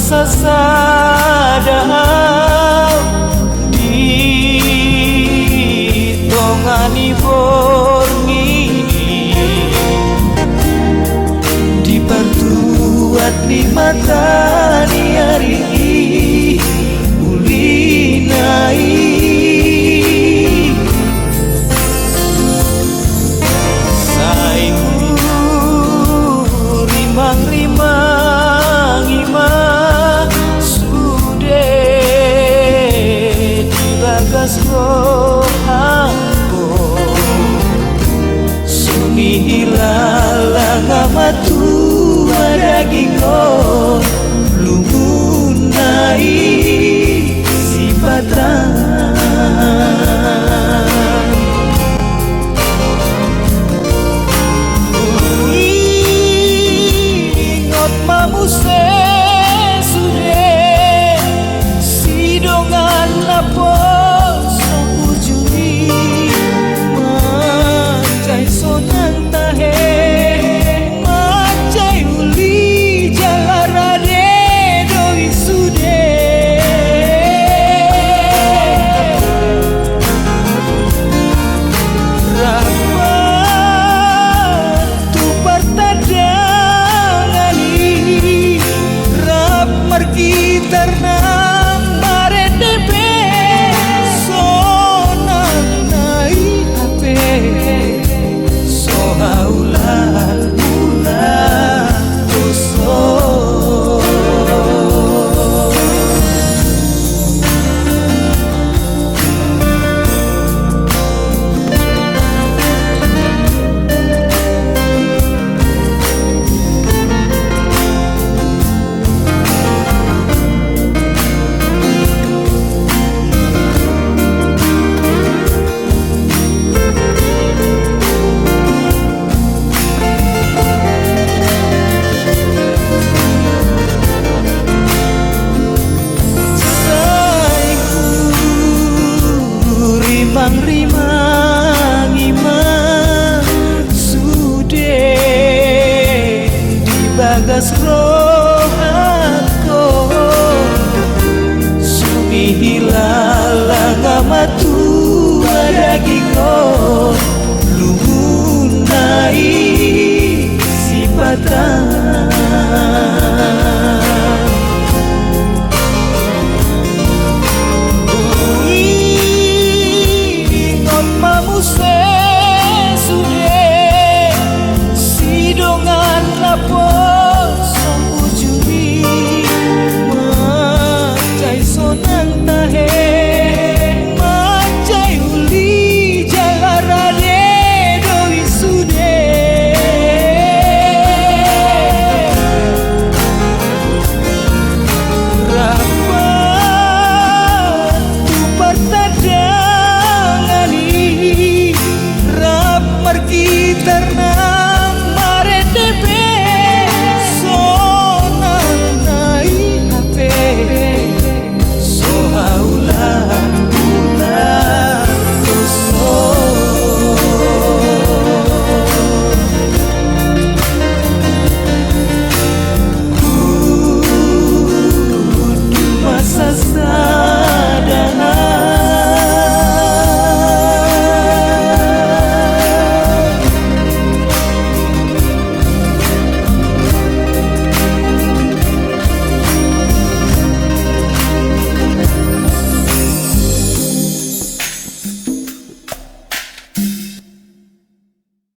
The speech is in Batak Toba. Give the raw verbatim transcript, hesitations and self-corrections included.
Sasada au di tonga ni borngin i, di partuat ni mata ni ari i, ulina i. Sai hurimangrimangi ma sude di bagas rohangku. Songon i hilala nga matua daging on, lungunna i sipata. Ingot ma muse sude sidongan na poso uju i, mansai sonang tahe, mansai uli jala rade do i sude. Rap ma tu partandangan i, rap margitar nang marende pe, sonang na i hape so haulang-ulang tuson. Sai hurimangrimangi ma sude di bagas rohangku. Songon i hilala nga matua daging on, lungunna i sipata.